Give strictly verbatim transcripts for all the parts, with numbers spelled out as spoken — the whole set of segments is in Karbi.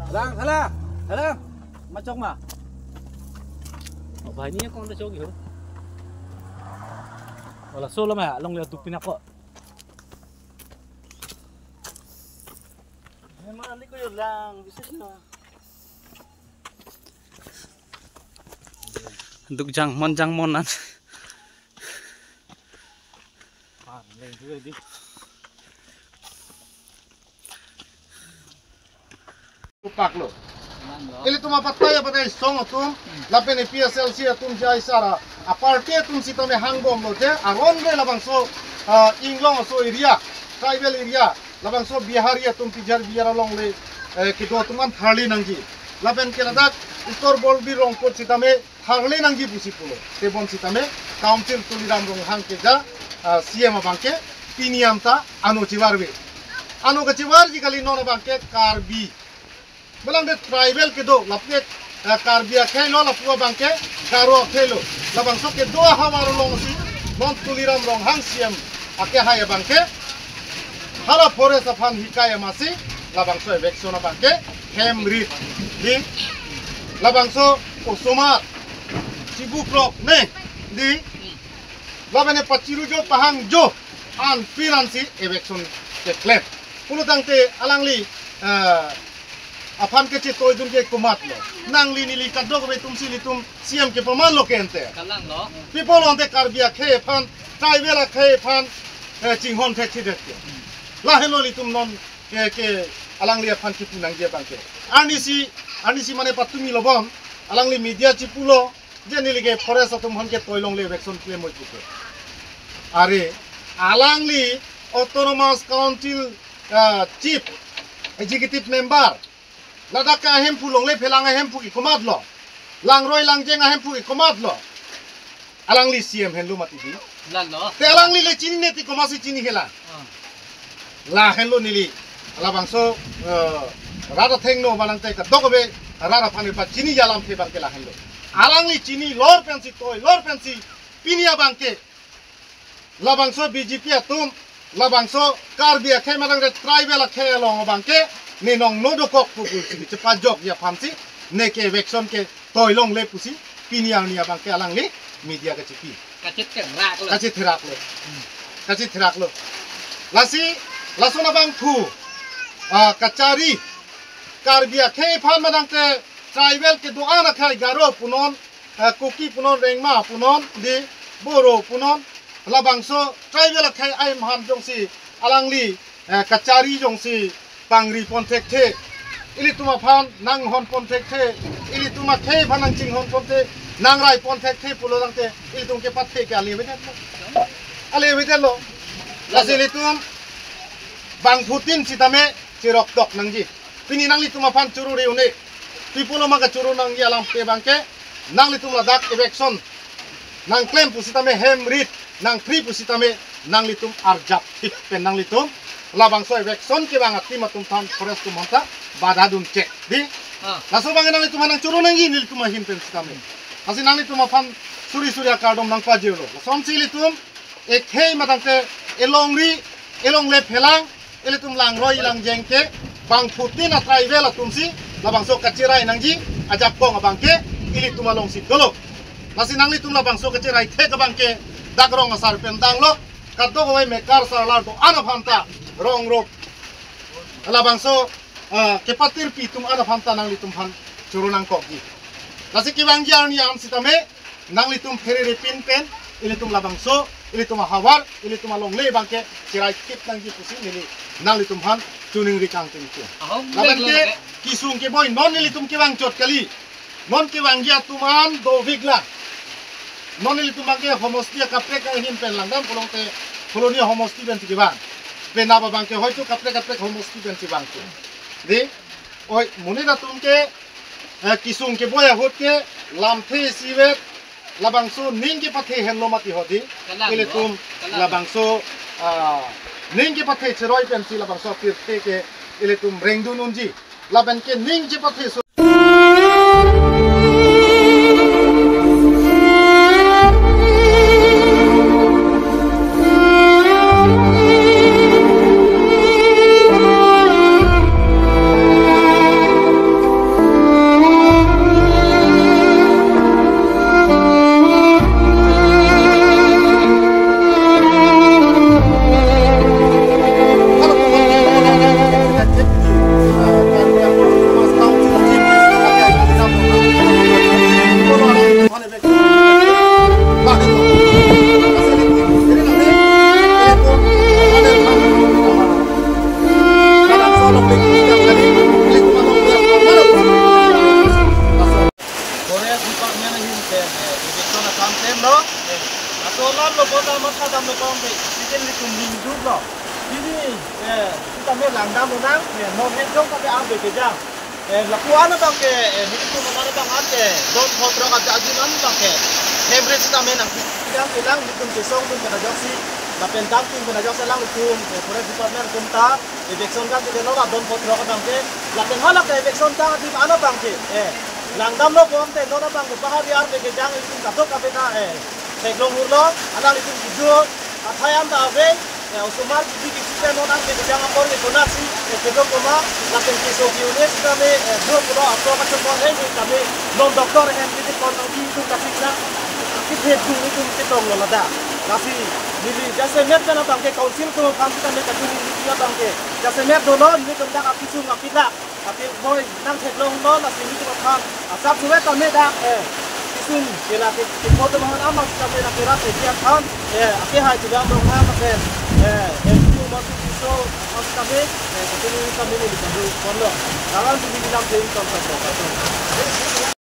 Halang, halang, halang. Machok ma. Oh, banghini akong ta chok yo. Wala solo ma, alongle duk pin ako. Memang ali ko yo lang, bisa sih. Duk jang mon jang mon an. Paklo. Ilitum apatai apatai song atum, lapen A P H L C atum jai sara, a party atum sitame hangbomlo je, aron re labangso, ah, Inglong aso area, tribal area, labangso Bihari atum pijar bijar alongle, eh, kedo atum an tharli nangji. Lapen ke ladak Uttar Borbil Rongput sitame tharli nangji pusi pulo. Tebon sitame Council Tuliram Ronghang keja, ah, C M abangke pini anta ano chivarve. Ano kachivarji kali non abangke Karbi. Belangde tribal kedo lapu ke, ah, Karbi akhei lo lapu abangke Garo akhei lo. Labangso kedo ahavar alongsi non Tuliram Ronghang C M akehai abangke hala forest aphan hikai amatsi labangso eviction abangke hem rit di labangso osomar chibukrok ne di labene pachirujo pahangjo an pinansi eviction keklem. Pulotangte alangli, eh, aphan kechetoidun ke komatlo. Nangli neli kadokave atumsi ilitum C M kepamanlo ke ente. Kalang lo. People ante Karbi akhei aphan, tribal akhei aphan, eh, chinghon thekthedet ke. Lahenlo ilitum non ke, ke alangli aphan kipu nangji abangke. Arnisi, arnisi mane patumi lobom, alangli media chipulo, je neli ke forest atum aphan ketoi longle eviction klem oi puke. Are, alangli Autonomous Council, ah, Chief Executive Member, ladak ke ahemphu longle phelang ahemphu ke komatlo. Langroi langjeng ahemphu ke komatlo. Alangli C M henlo mati di. Lalo. Te alangli le chinine ti komatsi chini hela. Ah. Lahenlo neli. Labangso, eh, rat athengno manang te kadokave rat aphan pachini alamthe abangke lahenlo. Alangli chinilor pensi toi lor pensi pini abangke labangso B J P atum, labangso Karbi akhei manang re tribal akhei along abangke ne nong no dokok pu pusi chepajokji aphansi ne ke eviction ketoi longle pusi pini arni abangke alangli media kachipi. Kachitheraklo. Kachitheraklo. Kachitheraklo. Lasi, lason abangphu, ah, kachari, Karbi akhei aphan manang te tribal kedo-an akhei Garo punon, eh, Kuki punon, Rengma punon, di Boro punon, labangso tribal akhei aimhan jongsi alangli, eh, kachari jongsi pangri pon thekthe. Ilitum aphan nanghon pon thekthe. Ilitum akhei aphan nangchinghon ponthe. Nangrai pon thekthe pulotangte ilitum kepathe ke ale avedetlo. Ale avedetlo. Lasi ilitum bangphutin sitame chirokdok nangji. Pini nanglitum aphan churu re-un-e. Pi pulo ma kachuru nangji alamthe abangke nanglitum ladak eviction nangklem pusitame hem rit nangphri pusitame nanglitum arjap thip pen nanglitum labangso eviction kevang a-team atum aphan forest atum aphanta badha dun chek di. Ah. Laso abang nanglitum aphan nangchuru nangji nelitum ahin pen sitame. Lasi nanglitum aphan suri suri akardom nangpajirlo. Lasonsi ilitum ekhei matangte elongri, elongle phelang, ilitum langroi langjeng ke bangphutin a-tribal atumsi labangso kachirai nangji ajakong abangke ilitum alongsi dolo. Lasi nanglitum labangso kachirai thek abangke dak rong asar pen danglo, kadokave mekar sarlar do-an aphanta rong rok labangso, ah, kepatirpi atum an aphanta nanglitum aphan churu nangkokji. Lasi kevangji arni an sitame nanglitum pherere pin pen, ilitum labangso, ilitum ahavar, ilitum alongle abangke chirai thip nangji pusi neli nanglitum aphan chuningri kangtingke. Ahok, lapen ke lake. Kisung keboi non ilitum kevang chot kali. Non kevangji atum an dovik lang. Non ilitum abangke homosti akaprek ahin pen langdam pulote Kolonia homosti pensi kevang. Penap abangke hoito kaprek kaprek homosti pensi vangke. Di, oi, monit atum ke, eh, kisung keboi ahut ke lamthe isivet labangso ning kepathe henlo mati hodi. Kalang, ilitum, kalang. Labangso, ah, ning kepathe cheroi pensi labangso pirthe ke ilitum rengdun unji. Lapen ke ning kepathe so Pini, eh, sitame langdam lonang, eh, non hem jong kami arve kejang. Eh, lapu-an abang ke, eh, nelitum aman abang an ke, don pho throk aja ajin an abang ke. Hem rit sitame nangpi-, pidang kelang, nelitum kesung atum pen ajoksi, lapen kangtung pen ajoksi alanglitum, eh, forest department atum ta, eviction kangtung ke non don pho throk abang ke, lapen hala ke eviction kangtung an abang ke, eh, langdamlo bonte non abang ke pahari arve kejang nelitum kadokave ta, eh, theklong hurlo, alanglitum kedo athai an ta ave, eh, osomar kidi kisi pen non arve kejang apor ke konatsi, eh, kedo koma, lapen keso ke-un-e sitame, eh, do pulo apor kachepon he sitame, non doctor hem kidi pon nangji itum kasikna, kithek dung itum chetonglo ladak. Lasi, neli jasemet pen abang ke council atum aphan sitame kachini neli abang ke, jasemet dolo, nelitum dak akesung akilak, akeboi nangtheklonglo, lasi nelitum aphan asap suet tame dak, eh, kesung kela ke, ke photo mahan ama sitame dak kerat ke dia aphan, eh, akehai kedam dong ha, lapen, eh, M P U Martin Tisso aphan sitame, eh, kachini sitame neli kado ponlo. Lalang sini bilang jeng ton ton ton ton.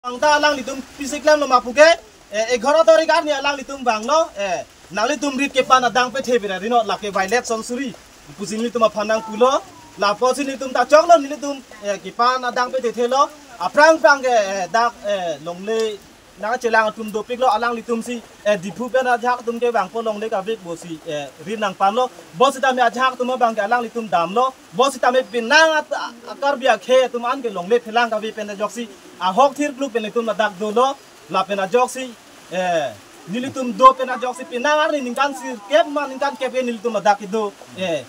Angta alanglitum pisiklem lo ma puke, eh, egharo tarik arni alanglitum vanglo, eh, nanglitum rit kepan adang pethe bira rinot lake violet sonsuri pusi nelitum aphan nangpulo, lapusi nelitum ta choklo nelitum, eh, kepan adang pethe thelo, aphrang phrang ke, eh, dak, eh, longle nangchelang atum dopiklo, alanglitum si, eh, Diphu pen ajahak atum ke vangpo longle kavik bosi, eh, rit nangpanlo, bo sitame ajahak atum abang ke alanglitum damlo, bo sitame penang at-, a-, Karbi akhei atum an ke longle phelang kavik pen ajoksi, ahok thir kluk pen itum ladak dolo, lapen ajoksi, eh, nelitum do pen ajoksi penang arni ningkan sirkep ma ningkan kep ke nelitum ladak kedo, eh,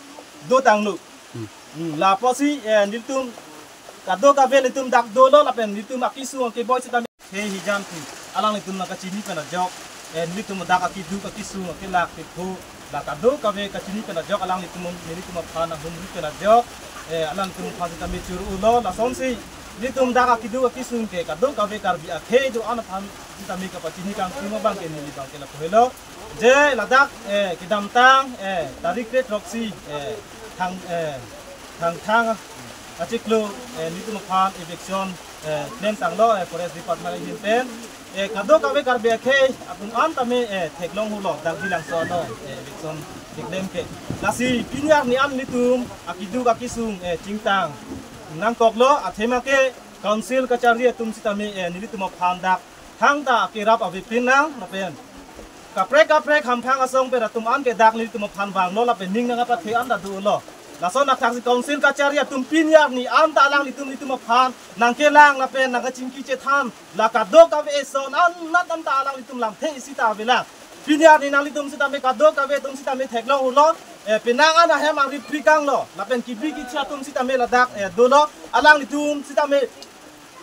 dotanglo. Hmm, lapusi, eh, nelitum kadokave nelitum dak dolo lapen nelitum akesung akeboi sitame he hijan pu alanglitum nangkachini pen ajok, eh, nelitum dak akeduk akesung akelak kepho la kadokave kachini pen ajok alanglitum nelitum aphan ahum ri pen ajok, eh, alanglitum aphan sitame churu-ulo, lasonsi nelitum dak akeduk akesung ke kadokave Karbi akhei do-an aphan sitame kapachini kangtung abang ke neli abang ke lapu helo. Je ladak, eh, kedamtang, eh, tarik kre throksi, eh, thang, eh, Thangthang achiklo, eh, nelitum aphan eviction, eh, klem tanglo, eh, forest department ahin pen, eh, kadokave Karbi akhei atum an tame, eh, theklong hurlo, dak Jilangso ano, eh, eviction keklem ke. Lasi pini arni an nelitum akeduk akesung, eh, chingtang nangkoklo, athema ke council kachari atum sitame, eh, nelitum aphan dak thangta akerap avepin nang, lapen kaprek kaprek hamphang asong pen atum an ke dak nelitum aphan vanglo lapen ning nangkapathe an ta dolo. Lason athaksi council kachari atum pini arni an ta alanglitum nelitum aphan nangkelang lapen nangkachingki chethan, la kadokave eson an nat an ta alanglitum lamthe isi ta avelang. Pini arni nanglitum sitame kadokave atum sitame theklong hurlo, eh, penang an ahem ari prikanglo lapen kebi kethi atum sitame ladak, eh, dolo, alanglitum sitame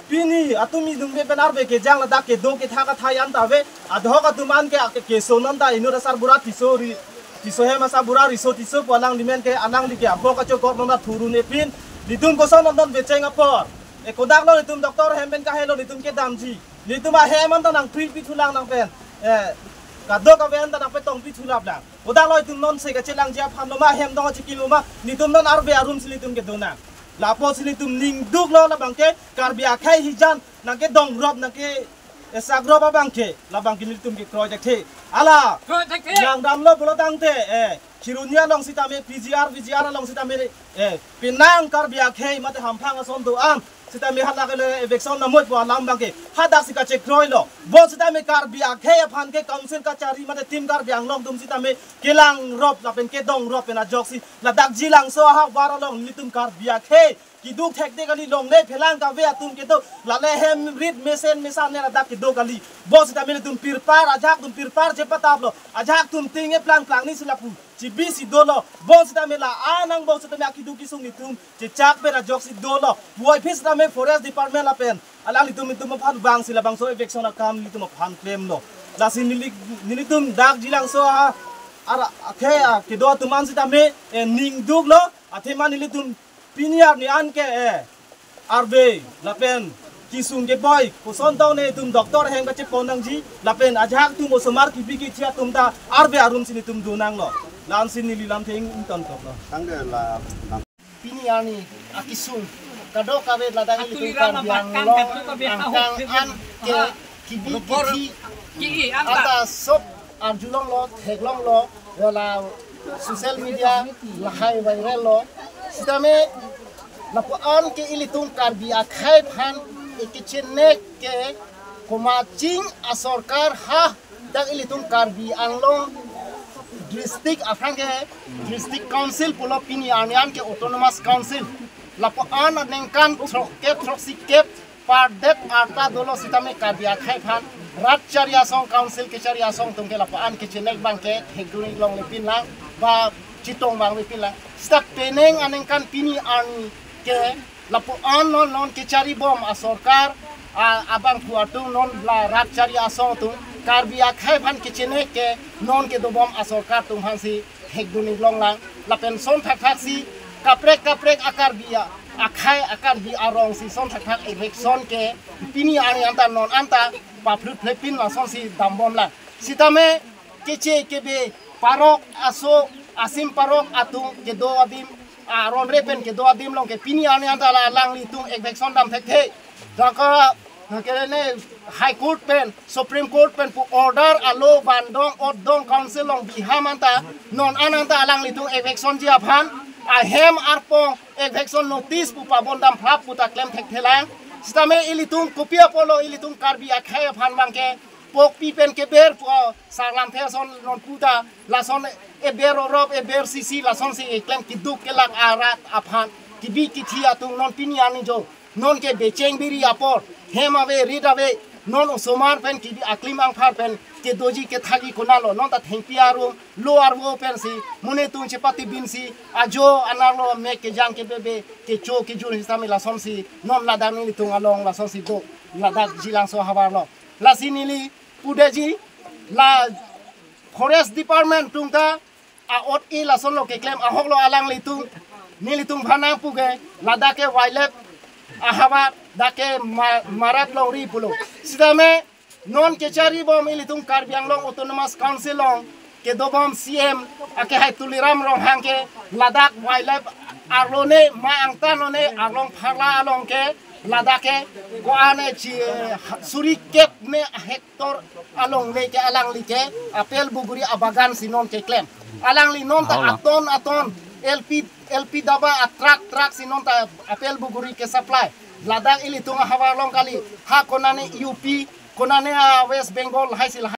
pini atum idung be pen arve kejang ladak kedo kethak athai an ta ave, adhok atum an ke, ke, keso non ta inut asarbura Tisso ri, Tisso hem asarbura Riso Tisso pu alangli men ke alangli ke abok kachokor non ta thurun epin, nelitum koson non non vecheng apor. E kodaklo nelitum doctor hem pen kahelo nelitum kedamji. Nelitum ahem an ta nangpri pithulang nang pen. Eh, kadokave an ta nangpetong pithulap lang. Kodaklo itum non se kachelangji aphan lo ma hem dong achikilo ma, nelitum non arve arum si nelitum kedo nang. Lapusi nelitum ning duklo labang ke Karbi akhei hijan nangkedongrop nangke esakrop abang ke labang ke nelitum kekroi thekthe. Hala. Kroi thekthe. Nangdamlo pulo tangte, eh, Kheroni along sitame P G R, V G R along sitame, eh, penang Karbi akhei mate hamphang ason do-an sitame hadak le eviction namoi pu alam abang ke hadak si kachekroilo. Bo sitame Karbi akhei aphan ke council kachari mate Team Karbi Anglong atum sitame kelangrop lapen kedongrop pen ajoksi ladak Jilangso ahavar along nelitum Karbi akhei keduk thekthe kali, longle phelang kave atum kedo, lale hem rit mesen mesan ne ladak kedo kali. Bo sitame nelitum pirpar, ajahak atum pirpar chepataplo, ajahak atum ting eplang plang ni si lapu chibi si dolo. Bo sitame la-an angbong sitame akeduk kesung nelitum chechak pen ajoksi dolo. Puvoiphit sitame forest department lapen alanglitum nelitum aphan vangsi labangso eviction akam nelitum aphan klemlo. Lasi neli, nelitum dak Jilangso a, ara, akhe, a, kedo atum an sitame, eh, ning duklo, athema nelitum pini arni an ke, eh, arve lapen kesung keboi koson tong netum doctor hem kachepon nangji lapen ajahak atum osomar kebi kethi atum ta arve arum si nelitum do nanglo. La-an si neli lamthe ingtonkoklo. Tangte la pini arni akesung kadokave ladak ilitum Karbi Anglong angkang an ke kebi kethi ata sop arjulonglo, theklonglo, wala social media lahai viral lo. Sitame lapu-an ke ilitum Karbi akhei aphan ekechenek ke komaching asorkar ha dak ilitum Karbi Anglong district aphan ke district council pulo, pini arni an ke autonomous council. Lapu-an aningkan throkkep throksi kep pardet arta dolo sitame Karbi akhei aphan rat chari asong, council kechari asong atum ke lapu-an kechenek abang ke hekdun longle pinlang ba chetong vangve pinlang. Sita penang aningkan pini arni ke lapu-an non non kechari bom asorkar a, abangphu atum non la rat chari asong atum Karbi akhei aphan kechenek ke non kedo bom asorkar atum aphansi hekdun longlang. Lapen son thakthak si kaprek kaprek a-Karbi a, akhei a-Karbi arong si son thakthak eviction ke pini arni anta non anta paphlutphlepin lasonsi dambomlang. Sitame keche kebe parok aso asim parok atum kedo adim, aron re pen kedo adim along ke pini arni anta la alanglitum eviction dam thekthe. Daka kerene High Court pen, Supreme Court pen pu order alo vandong otdong council along biham anta non an anta alanglitum eviction ji aphan ahem arpong eviction notice pu pabondam phlap puta klem thekthelang. Sitame ilitum kopi apotlo ilitum Karbi akhei aphan abang ke pokpi pen keber pu, o, sarlam the ason non puta lason eber orop eber sisi lasonsi eklem keduk kelak arat aphan kebi kithi atum non pini arni jo non ke becheng biri apor, hem ave rit ave, non osomar pen kebi aklim angphar pen kedoji kethakji konatlo, non ta thengpi arum lo arvo pensi monit atum chepatibinsi ajo anerlo mek kejang kebebe kecho kejun sitame lasonsi non ladak nelitum along lasonsi do, ladak Jilangso ahavar lo. Lasi neli pudetji la forest department atum ta a-ot-e lasonlo keklem ahoklo alanglitum, nelitum aphan nangpu ke ladak ke wildlife ahavar dak ke ma-, marat longri pulo. Sitame non kechari bom ilitum Karbi Anglong Autonomous Council along kedo bom C M akehai Tuliram Ronghang ke ladak wildlife arlo ne ma angtan lo ne arlong pharla along ke ladak ke ko-an ne chi, eh, suri kep ne hek tor alongle ke alangli ke apel buguri abagan si non keklem. Alangli non ta Hala. aton aton L P, L P daba a-truck truck si non ta apel buguri ke supply. Ladak ilitum ahavar along kali, ha konane U P, konane a-West Bengal, lahai si lahai